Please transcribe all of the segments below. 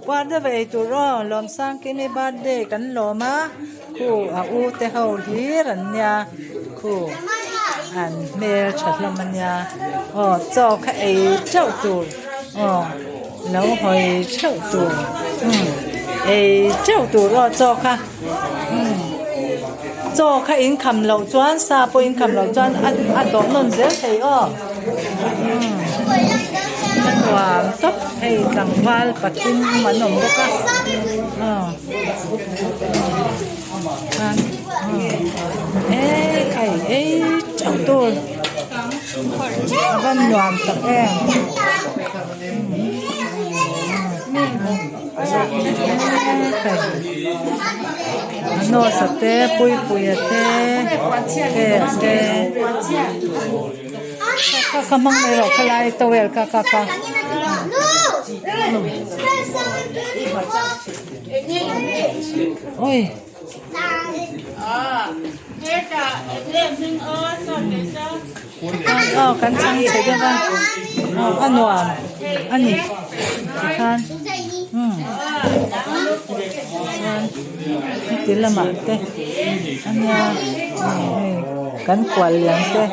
Puar deuh a ei tur aw Lawmsangkimi birthday kan lawm a khu a u te ho hlir an nia khu an hmel tha hlawm a nia aw chaw kha ei teuh tur aw lo hawi theuh tur umm ei teuh tur aw chaw kha umm chaw kha in kham loh chuan sa pawh in kham loh chuan a a dawh nawn zel thei aw umm a nuam tawp hei tlangval pathum an awm bawk a aw e khai ei teuh tur a va nuam tak em. Nose te puipuia te te a te kha kha hmang mai rawh khalai towel kha kha kha. Oi. Aw kan chhang chhe deuh a aw a nuam a ni tikhan umm chuan heti lamah te a nia hei kan kual lian te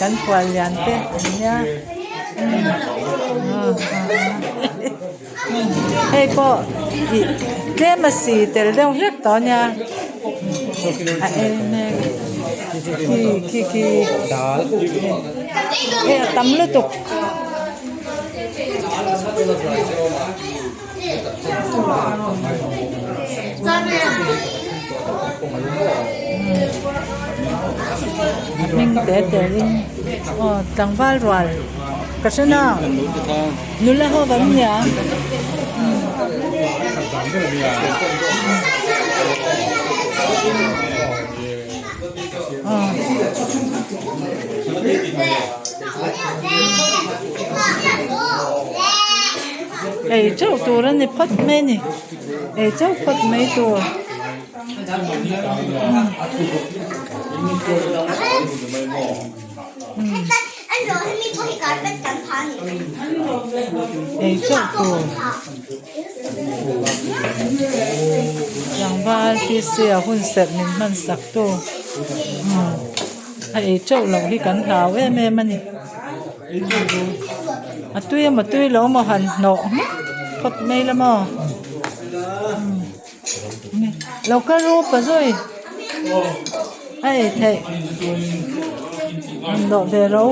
kan kual lian te an nia hei pawh ih tlem a si tel deuh hlek tawh a nia a ei mek khi khi khi hei a tam lutuk. Hming te telin aw tlangval rual ka hre na. Nula ho kan nia. Ei teuh tur a ni phawt mai a ni ei teuh phawt mai tur. Ei teuh tur tlangval PC a hun serh min hman sak tu a ei teuh loh hi kan hlau em em a ni a tui emaw tui lo emaw han hnawh hmak phawt mai la maw. Lo kal ru pa zui a ei theih an dawh ve ro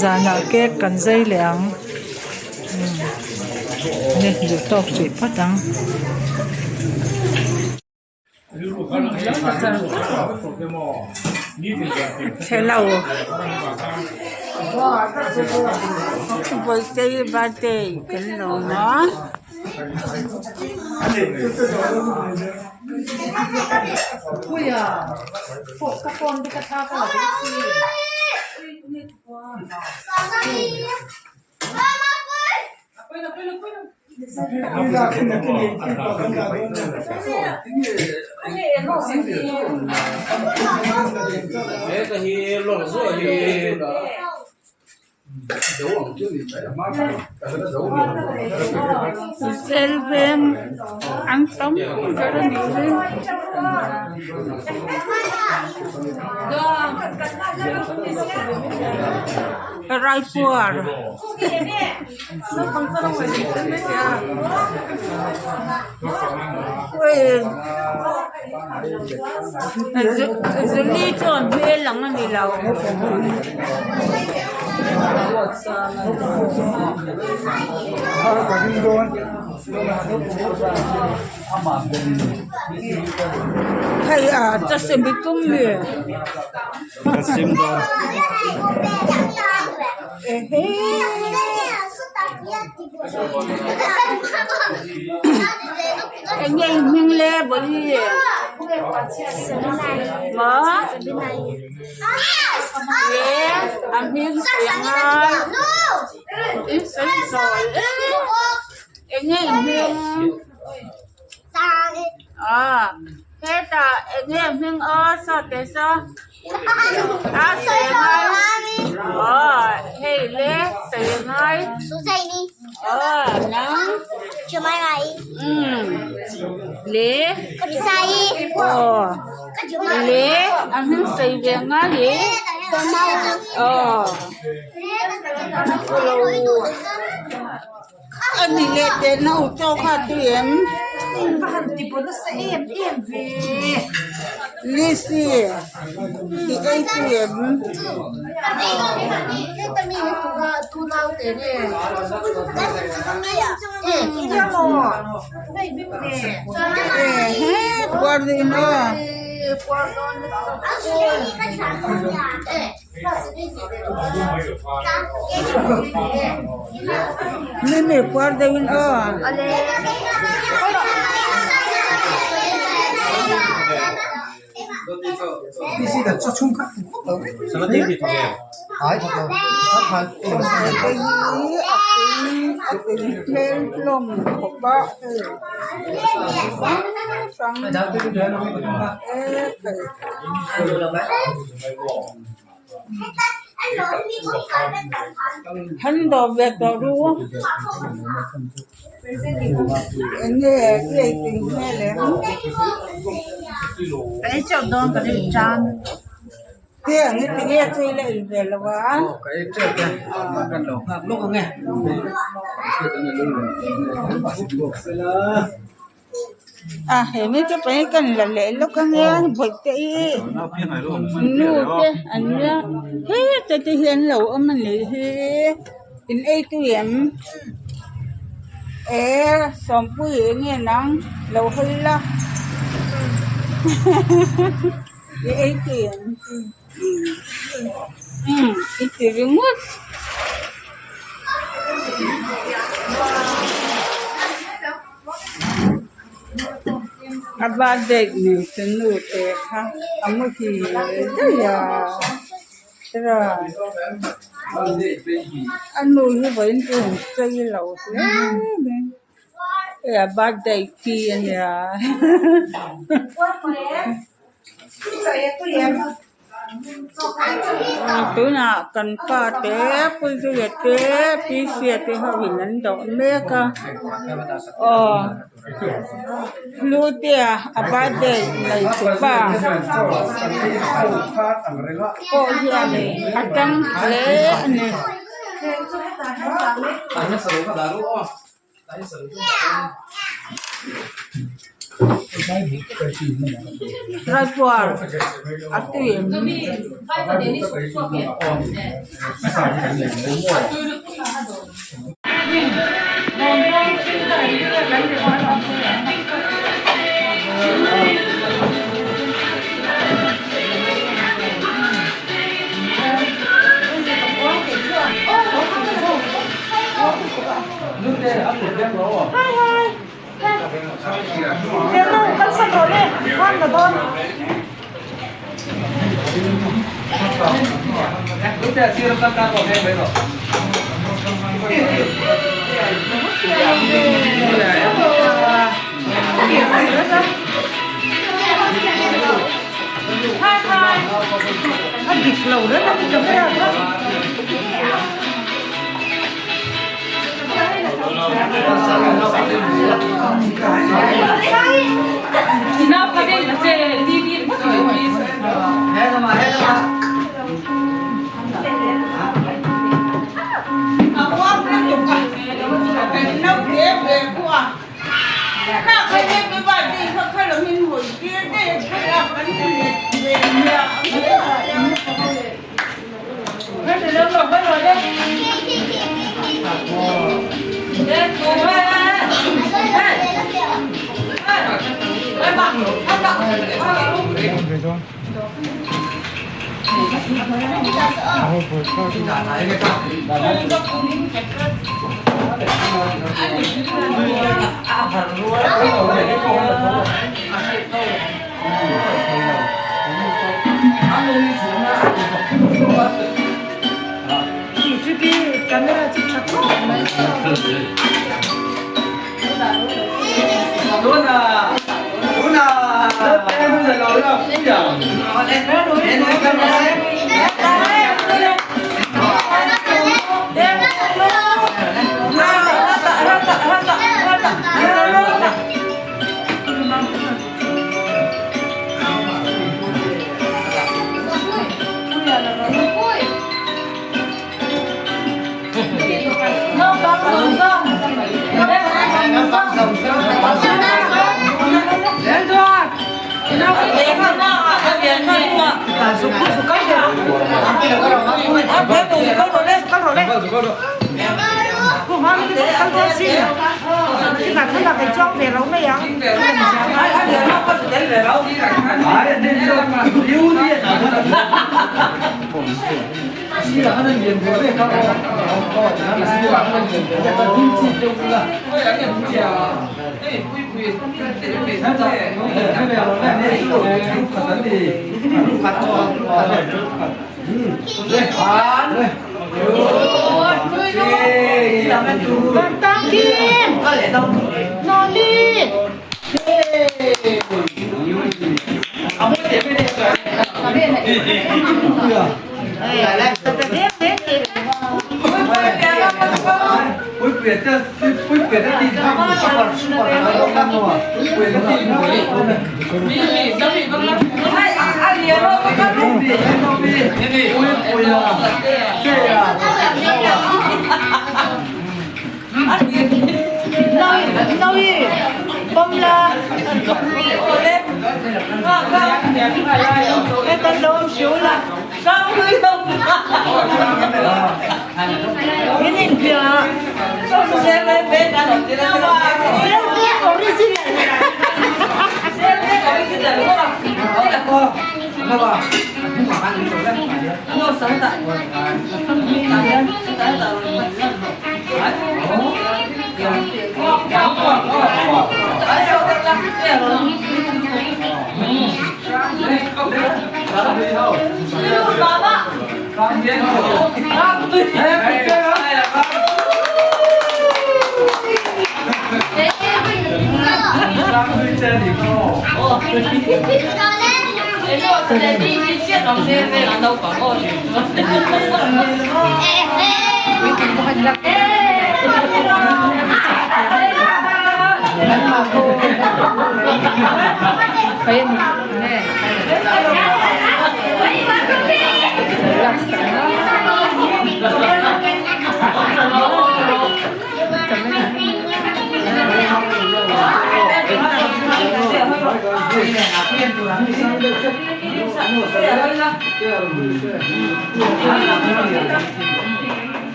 zanah cake kan zai leh ang ni duh tawk hrih phawt ang. Hello Bawihtei birthday kan lawm a. Selveng an tam ber a nih hi. Raipuar. Zuli chuan hmel ang a ni lo. Hei a chasemi tum mi. Eng nge i hming le bawi maw e a hming sawi a ngai in sawi zawi em eng nge i hming ah. Hetah eng nge hming aw sawte saw a sawi ngai aw hei le sawi ngai aw nang umm le aw le a hming sawi ve ngai e aw. A ni leh teh no chaw kha tui em? Va han ti baw nasa em em ve. Lisi i ei tui em? Ehe puar ding aw. Mimi puar deuhin aw. Hei hi a tui a tui hmel hlawm khawp a hei chi hrang hrang e khai. Han dawh ve tawh ru eng nge i ei tui hmel em? Ka ei teuh dawn ka rilh tan. Te ang i ti nge chu i la ei ve lo a. A he mi chu pahnih kan la leh lawk ania bawihte hi nu te an nia heta te hian lo awm a nih hi in ei tui em eh sawmpui eng nge nang lo hawi la i ei tui em umm i ti ringawt. A birthday nei chu nu te kha a muhil daih a a nu hi vawiin chu an chei lo hle mai hei a birthday khi a nia. Tunah kan pa te Puizuia te Pisia te ho in an dawh mek a aw Hlutea a birthday nei chu pa pawh hian a tang hle a ni. Raipuar a tui em? Nawi, nawi,